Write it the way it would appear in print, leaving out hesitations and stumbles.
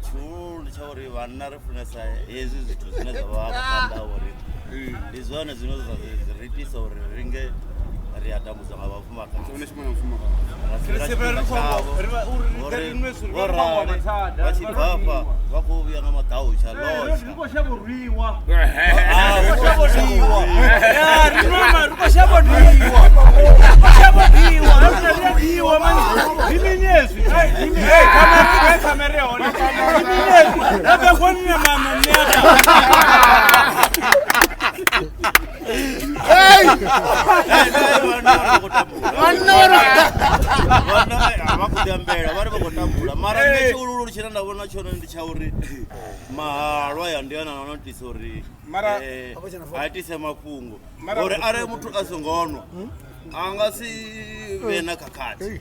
Tshihulu ndi tsha uri vhanna ri funesa hezwi zwithu zwine zwa vha hafha phanḓa uri ndi zwone zwine zwa ri itisa uri ri nge ri a tambudzwa nga vhafumakadzi. Tshone tshifhinga na mufumakadzi. Ra si Ri tshifhinga ri khou amba- tshavho, ri vha- uri ri uri ri nwe zwithu, ri vho vha ri khou amba rali, mathada, vha tshi ri vha bva ro afha rwiwa. vha khou vhuya nga maḓautsha Ri lotsha. khou shavha u rwiwa. Ah, Ri khou shavha u rwiwa. Ya, ri nwa ma- ri khou shavha u rwiwa. Ri khou shavha u rwiwa. Ri khou shavha u rwiwa, mani. Ndi mini hezwi? Hey, ndi mini? Hey, khamera, hey, khamera ya hone. Ndi mini hezwi? Ra bva khoni na mama, nṋe a ta. Vhanna vha khou ḓiambela vha ri vha khou tambula, mara nṋe tshiululu tshine nda vhona tshone ndi tsha uri mahalwa ya ndi one ano itisa uri a itise mafhungo, ngori arali muthu a songo nwa a nga si vhe na khakhathi.